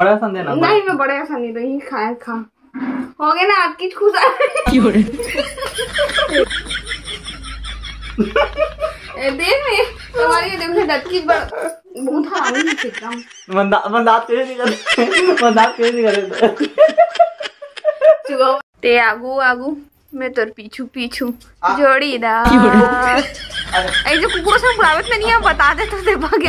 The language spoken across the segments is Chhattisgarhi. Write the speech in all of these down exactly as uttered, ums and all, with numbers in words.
बड़ा सन देना, नहीं, मैं बड़े सन नहीं दूंगी, खाए खा। हो गए ना आपकी खुश। ए, देख में, तुम्हारी ये देख में दत्ती बड़-, बहुत हरामी है एकदम। मंदा-, मंदात के नहीं करे, मंदात के नहीं करे। चुगो। ते आगू, आगू, मैं तोर पीछू, पीछू। आ। जोड़ीदार। अरे। ऐसे कुकुरों से बुलावत में नहीं, हम बता दे तो दे भाग्य।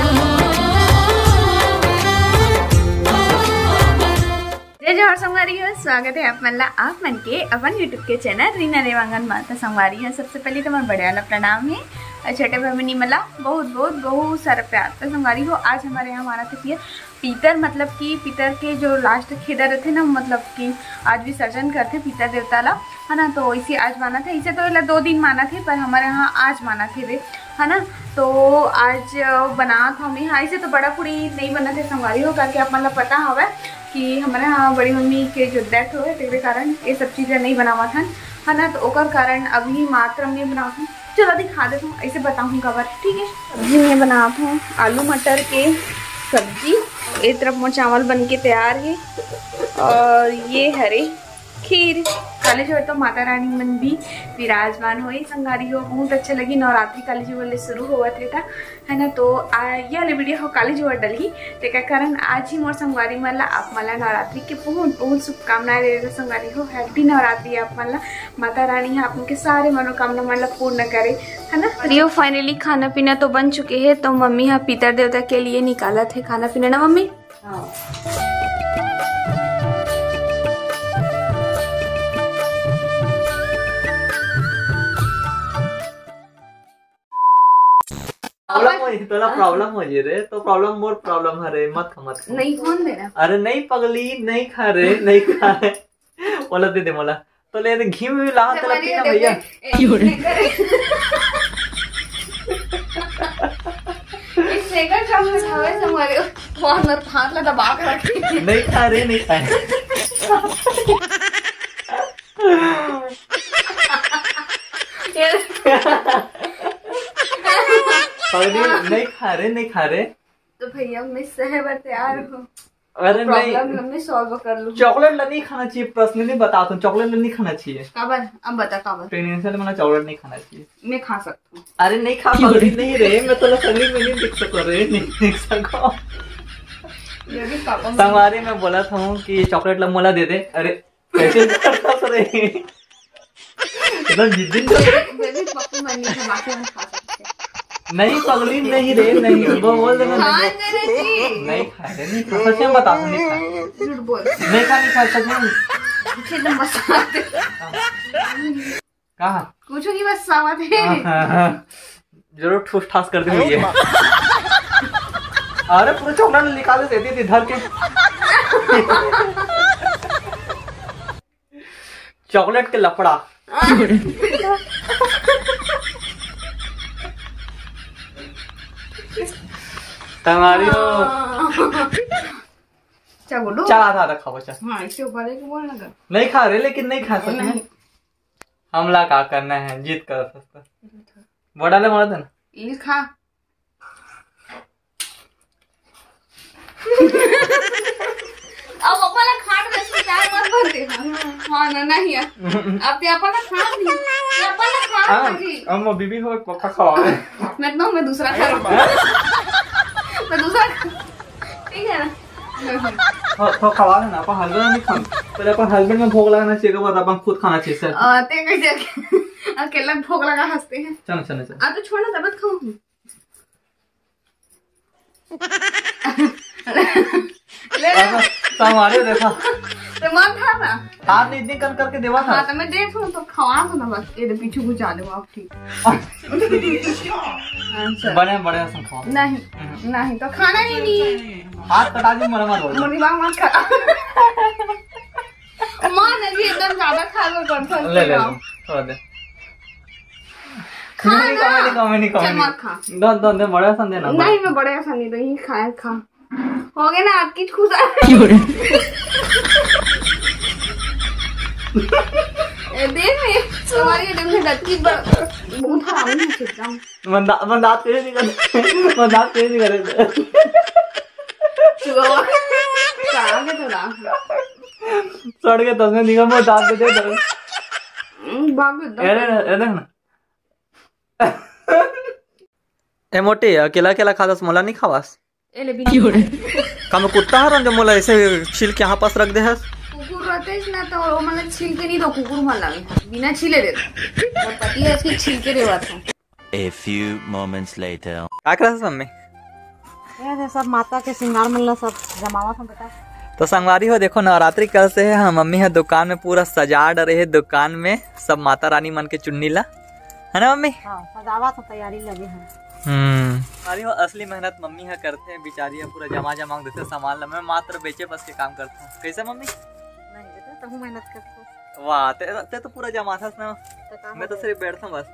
जय जोहार संगवारी हो, स्वागत है आप मन ला, आप मन के अपन YouTube के चैनल रीना देवांगन माता संगवारी हो। सबसे पहले तो मोर बड़े वाला प्रणाम है और छोटे बहिनी मन ला बहुत, बहुत, बहुत सारा प्यार। तो संगवारी हो, आज हमारे यहाँ माना थे पियर पीतर, मतलब कि पीतर के जो लास्ट खेदा रहते ना, मतलब कि आज विसर्जन करते पीतर देवता ला, है ना। तो इसे आज माना थे, इसे तो एला दो दिन माना थे, पर हमारे यहाँ आज माना थे वे, है ना। तो आज, अ, बनात हमें, हाँ, इसे तो बड़ा पूड़ी नहीं बना थे संगवारी हो, करके आप मन ला पता हवे कि हमारे यहाँ बड़ी मम्मी के जो डेथ हुए, तेरे कारण ये सब चीजें नहीं बनावत हन, है ना। तो ओकर कारण अभी मात्र में बनावत हन। चलो दिखा देता हूँ, ऐसे बताऊँ काबर, ठीक है। अभी मैं बनात हूँ आलू मटर के सब्जी। एक तरफ मोर चावल बन के तैयार है और ये हरे खीर। काली जोहर तो माता रानी मन भी विराजमान होई संगवारी हो, बहुत अच्छा लगी। नवरात्रि काली जोहर ले शुरू होवत हे था, है ना। तो आ, ये वाले वीडियो हो काली जोहर डलही, तेकर कारण आज ही मोर संगवारी मन ला, आप मन ला नवरात्रि के बहुत बहुत शुभकामनाएं दे देता संगवारी हो। हैप्पी नवरात्रि आप मन ला। माता रानी ह आप मन के सारे मनोकामना मन ला पूर्ण करे, है ना। अरे, यो finally खाना पीना तो बन चुके हैं, तो मम्मी ह पितर देवता के लिए निकालत है खाना पीना ना मम्मी। हाँ। प्रॉब्लम हो, तोला प्रॉब्लम हो जे रे, तो प्रॉब्लम मोर प्रॉब्लम हरे, मत खा, मत खा। नहीं, कौन दे रहा? अरे नहीं पगली, नहीं खा रे, नहीं खा रे। मोला दे दे मोला। तो ले दे, घी में भी ला, तोला पीना भैया। एक सेकंड, हम उठावे से हमारे वहाँ हाथ ला दबा के रखे। नहीं खा रे, नहीं खा रे। पगली, नहीं खा रे, नहीं खा रे। तो भैया, मैं सहे बर तैयार हूँ। अरे नहीं। प्रॉब्लम मैं सॉल्व कर लूँ। चॉकलेट ला नहीं खाना चाहिए, पर्सनली बताता हूँ, चॉकलेट ला नहीं खाना चाहिए। काबर? अब बता काबर। प्रेगनेंसी में ना चॉकलेट नहीं खाना चाहिए। मैं खा सकता हूँ। अरे नहीं खा, पगली नहीं रे, मैं तोला पगली में नहीं देख सको रे, नहीं देख सको। ये भी पापा संगवारी मैं बोला था कि चॉकलेट ला मोला दे दे। अरे कैसे करता रे? एकदम जिद्दी। बेबी पप्पू मन नहीं है, बाकी हम खा सकते हैं। नहीं पगली, नहीं रे, नहीं, वो बोल देना, हाँ, नहीं। नहीं खा रे, नहीं खा, सच में बता दो, नहीं खा। झूठ बोल। नहीं खा, नहीं खा, सच में। फिर तो मसा आते। कहाँ? कुछ नहीं, बस सावा थे। हाँ, हाँ, हाँ। जरूर ठूस ठास कर दी हुई है। अरे पूरा चॉकलेट निकाले देती थी धर के। चॉकलेट के लफड़ा। तुम्हारी हो। चलो। चला था, रखा बचा। हाँ, इसके ऊपर एक बोल ना कर। नहीं खा रहे, लेकिन नहीं खा सकते। नहीं। हमला का करना है, जीत कर सकता। बड़ा ले मार देना। ये खा। अब अपन ला खाट में से चाय मत बनते। हाँ ना, नहीं है। अब ते अपन ला खाट नहीं। ते अपन ला खाट हाँ, नहीं। अब मैं बीबी हो पक्का खवा। मैं तो, मैं दूसरा खा। मैं दूसरा खा। ठीक है ना? हाँ, तो खवा लेना, अपन हस्बैंड नहीं खाना। पहले अपन हस्बैंड में भोग लगाना चाहिए, के बाद अपन खुद खाना चाहिए सर। आ, ते कैसे अकेला भोग लगा हंसते हैं? चलो, चलो, चलो। आ, तो छोड़ ना, तब खाऊंगी। ले। अब संभाले देखा। तो मत खा ना। हाथ नहीं इतनी कन करके देवा था। हाँ, तो मैं देख लूँ, तो खवा दो ना बस। ये दे, पीछू को जा दो आप, ठीक। हाँ, चल। बड़े, बड़े संग खाओ। नहीं, हम्म। नहीं, तो खाना ही नहीं। हाथ कटा दी, मर मत बोल। मुर्गा मत खा। माँ ने भी एकदम ज्यादा खा लो, कौन सा ले, ले, ले, थोड़ा दे। खा नहीं, ना। कम नहीं, कम नहीं, कम चल, नहीं। मत खा। दो, दो, दो, बड़ा सा देना, नहीं, बड़ा। मैं बड़ा सा नहीं दूंगी, खाए खा। हो गया ना आपकी खुश। ए, देख में, तुम्हारी एकदम से डरती ब-, बहुत हरामी है एकदम। मंदा-, मंदात कैसे नहीं करे? मंदात कैसे नहीं करे? चुआ। कहाँ सड़ के तसने दिखा, मैं दांत दे दे। भाग एकदम। अरे, अरे, देख ना। ए मोटी, अकेला अकेला खादस, मोला नहीं खावास? ए ले बिना। का मैं कुत्ता हरन जो मोला ऐसे छील के यहाँ पास रख दे हस? कुकुर रहते ना तो वो मतलब छील के नहीं दो, कुकुर मन लावे। बिना छीले दे दो। और पति है इसके छील के देवा था। A few moments later. का करत हस मम्मी? ये दे सब माता के श्रृंगार मन ला सब जमावत हूँ बेटा। तो संगवारी हो, देखो नवरात्रि कल से है, हम मम्मी है दुकान में पूरा सजा डरे है, दुकान में सब माता रानी मन के चुन्नी ला, है ना मम्मी? हाँ, सजावत हूँ, तैयारी लगे हैं। हम्म, अरे वो असली मेहनत मम्मी ह करथे, बिचारी ह पूरा जमा जमा के देथे सामान ला, मैं मात्र बेचे बस के काम करथों। कैसे मम्मी? नहीं बेटा, तहू मेहनत करथो। वाह, ते, ते तो पूरा जमाथस ना, तो का मैं हो तो गया? सिर्फ बैठथों बस।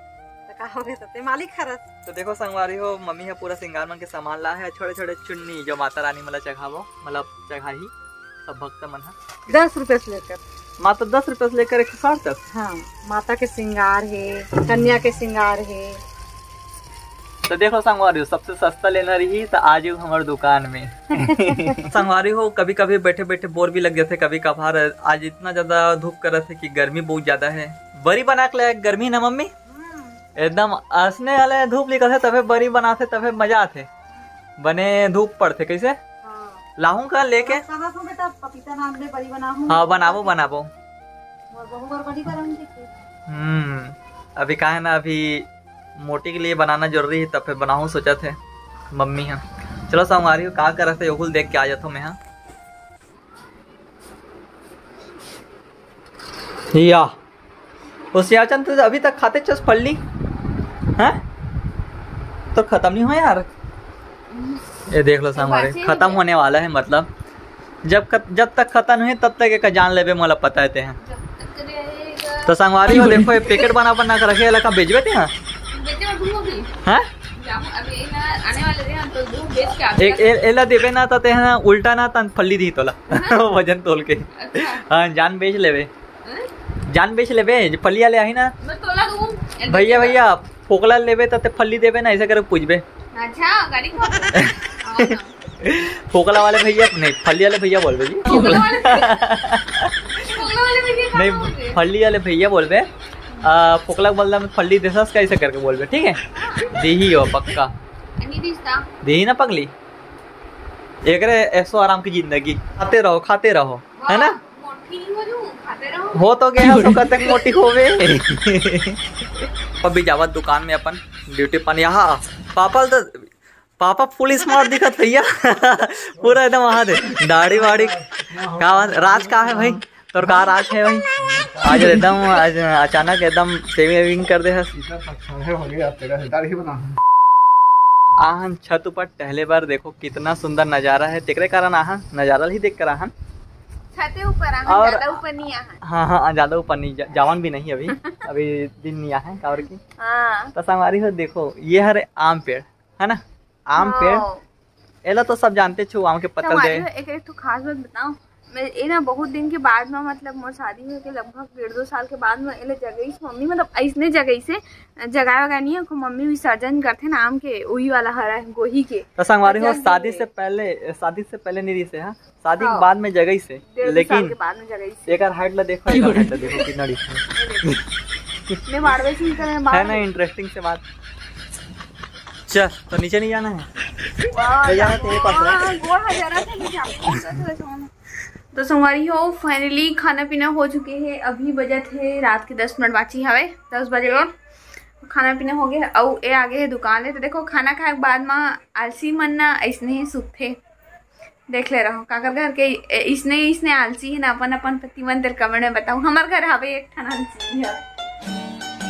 तो का हो गया, तो ते मालिक हरस। तो देखो संगवारी हो, मम्मी ह पूरा श्रृंगार मन के सामान ला है, छोटे छोटे चुन्नी जो माता रानी मन ला चढ़ाबो, मतलब चढ़ाही। सब भक्त मन ह। दस रुपए से लेकर। मात्र दस रुपए से लेकर एक सौ साठ तक। हाँ, माता के श्रृंगार है, कन्या के श्रृंगार है। तो देखो संगवारी हो, सबसे सस्ता लेना रही तो आज हमर दुकान में। संगवारी हो, कभी कभी बैठे बैठे बोर भी लग जाते, कभी कभार। आज इतना ज्यादा धूप करत है कि गर्मी बहुत ज्यादा है। बरी बना के लाया गर्मी ना मम्मी? एकदम असने वाले धूप निकलथे तभे बरी बनाथे, तभे मजा आथे। बने धूप पड़थे। कैसे? हाँ। लाहूं का लेके? सादा सो बेटा, पपीता नाम ले बरी बनाहूं। हाँ, बनाबो, बनाबो। मोर बहू बर बरी बनाऊं देखिए। हम्म, अभी का है ना, अभी मोटी के लिए बनाना जरूरी है, तब फिर बनाहूं सोचत है मम्मी ह। चलो संगवारी हो, का करत है, ओहुल देख के आ जाथो मैं ह। या होशियारचंद, तू अभी तक खाते चस फल्ली, हैं? तो खत्म नहीं हो यार। ये देख लो संगवारी, बासी खत्म होने वाला है, मतलब जब खत-, जब तक खत्म नहीं तब तक एक जान लेबे, मोला पता है ते हैं। जब तक रहेगा। तो संगवारी हो, देखो ये पैकेट बना बना के रखे, एला का बेचबे ते हैं? बेचे बर घूमो भी। हैं? जाऊँ, अब ये ना आने वाले थे, हम तो दूर बेच के आते एक हैं। ए-, एला देबे ना तो ते हैं उल्टा ना तन फल्ली दी तोला। हाँ। वजन तोल के। अच्छा। हाँ, जान बेच लेबे। हैं? जान बेच लेबे, जो फल्ली वाले आही ना। मैं तोला दूँ। भैया, भैया, फोकला लेबे त ते फल्ली देबे ना, ऐसे करके पूछबे। अच्छा, गाड़ी को। फोकला वाले भैया, नहीं, फल्ली वाले भैया बोलबे जी। फोकला वाले भैया। फोकला वाले भैया का नहीं, बोल रहे? फल्ली वाले भैया बोलबे। आ, फोकला के बदला में फल्ली देसस का, ऐसे करके बोलबे, ठीक है? हाँ। देही हो, पक्का। नहीं दिसता। देही ना पगली। एकरे ऐसो आराम की जिंदगी, खाते रहो, खाते रहो, है ना? मोटी हो जो, खाते रहो। हो तो गया, सो कब तक मोटी होवे? अभी जावत दुकान में अपन ड्यूटी पानी। यहाँ पापा तो, पापा फुल स्मार्ट दिखत भैया। पूरा एकदम वहाँ दे, दाढ़ी वाड़ी। का बात, राज का है भाई? तोर का राज है भाई? आज एकदम, आज अचानक एकदम सेविंग वेविंग कर दे हस। इतना अच्छा है, हो गया तेरा दाढ़ी बना। आहन छत ऊपर टहले बर, देखो कितना सुंदर नजारा है। तेकरे कारण आहन नजारा ही देख कर आहन। छते ऊपर आहन, और ज्यादा ऊपर नहीं आहन। हाँ, हाँ, ज्यादा ऊपर नहीं, जा-, जावन भी नहीं अभी। अभी दिन नहीं आहन, काबर की। हाँ। तो संगवारी हो, देखो, ये हरे आम पेड़, है ना? आम पेड़। हाँ। एला तो सब जानते छो, आम के पत्तल दे। संगवारी हो, एक, एक ठो खास बात बताओ, मैं, ए ना बहुत दिन के बाद में, मतलब मोर शादी होके लगभग डेढ़ दो साल के बाद में एला जगईस मम्मी, मतलब ऐसने जगईस हे, जगाए वगाए नहीं है, मम्मी विसर्जन करथे ना आम के, वही वाला हरा है, गोही के। तो संगवारी हो, तो जग शादी से पहले, शादी से पहले नहीं रिहिस हे, हाँ? शादी के बाद में जगईस हे, डेढ़ दो साल लेकिन के बाद में जगईस हे। एकर हाइट ला देखो, एकर हाइट ला देखो, कितना डिफरेंस। मैं बारहवीं से निकल, है ना, इंटरेस्टिंग से बात। चल, तो नीचे नहीं जाना है? वाह, ले जाना तेरे पास है। हाँ, गोड़ हजारा था, नीचे आपको। तो संगवारी हो, finally खाना पीना हो चुके हे। अभी बजत हे रात के दस मिनट बाकी हवे, दस बजे और खाना पीना हो गया। अउ ए आगे हे दुकान ले, तो देखो खाना खाए के बाद में आलसी मन ना ऐसने ही सुतथे। देख ले रहो, काकर घर के ए-, इसने, इसने आलसी है ना, अपन, अपन पति मन तेल कमेंट में बताओ। हमर घर हवे एक ठन आलसी है,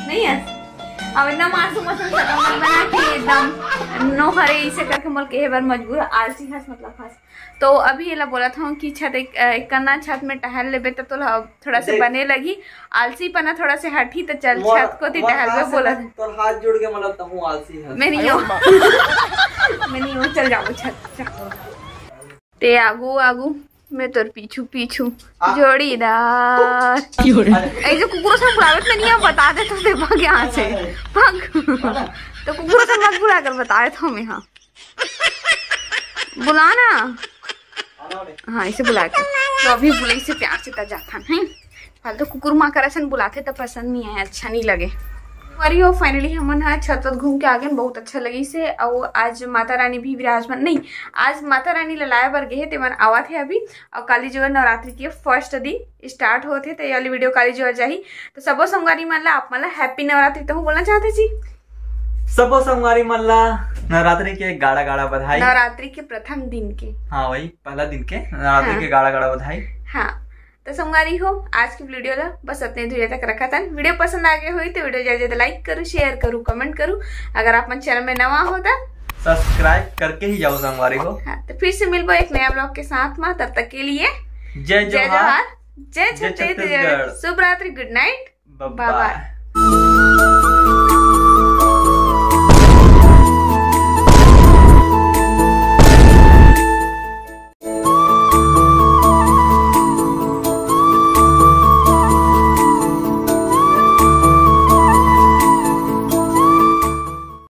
नहीं है? अब इतना मासूम मासूम शकल मन बना के एकदम नो हरे, इसे करके मोल कहे बर मजबूर, आलसी हस, मतलब हस। तो अभी एला बोलत हूँ कि छत एक, एक करना, छत में टहल लेबे तो तोला थोड़ा से देख। बने लगी, आलसी पना थोड़ा से हटी, तो चल मोर, छत को ती मोर टहल हाथ में से बोलत। तोर हाथ जुड़ के मतलब तहूँ आलसी है। मैं नहीं हूँ। मैं नहीं हूँ, चल जाओ छत, चल। ते आगू आगू, मैं तोर पीछू पीछू। आ। जोड़ीदार। अरे। ऐसे कुकुरों से बुलावे तो नहीं, हम बता दे तो दे भाग यहाँ से। अरे, अरे। भाग। अरे। तो कुकुरों से मत बुला कर, बताए तो हम यहाँ। बुला ना। हाँ, इसे बुला के। तो अभी बुलाई से प्यार से त जाथन, हैं? फालतू कुकुर माँ करा सन बुलाथे त पसंद नहीं आए, अच्छा नहीं लगे। अरे हो, finally हमन ह छत वत घूम के आ गए, बहुत अच्छा लगी से। और आज माता रानी भी विराजमान नहीं, आज माता रानी ल लाए बर गे हे, तेमन आवत हे अभी। और काली जो है नवरात्रि के first दिन start होत हे, तो ये वाली video काली जो जाही। तो सबो संगवारी मन ला, आप मन ला happy नवरात्रि। तो बोलना चाहते जी? सबो संगवारी मन ला नवरात्रि के गाड़ा गाड़ा बधाई। नवरात्रि के प्रथम दिन के। हाँ, वही पहला दिन के नवरात्रि हाँ। के गाड़ा गाड़ा बधाई। हाँ, तो संगवारी हो, आज की video ला बस अतने दूरिया तक रखत हन। Video पसंद आ गए होही तो video ज्यादा ज्यादा like करू, share करू, comment करू। अगर आप मन channel में नवा हो त subscribe करके ही जाओ संगवारी हो। हाँ, तो फिर से मिलबो एक नया vlog के साथ में। तब तक के लिए जय जय जोहार, जोहार, जय जय छत्तीसगढ़, छत्तीसगढ़। शुभ रात्रि, good night, bye bye bye।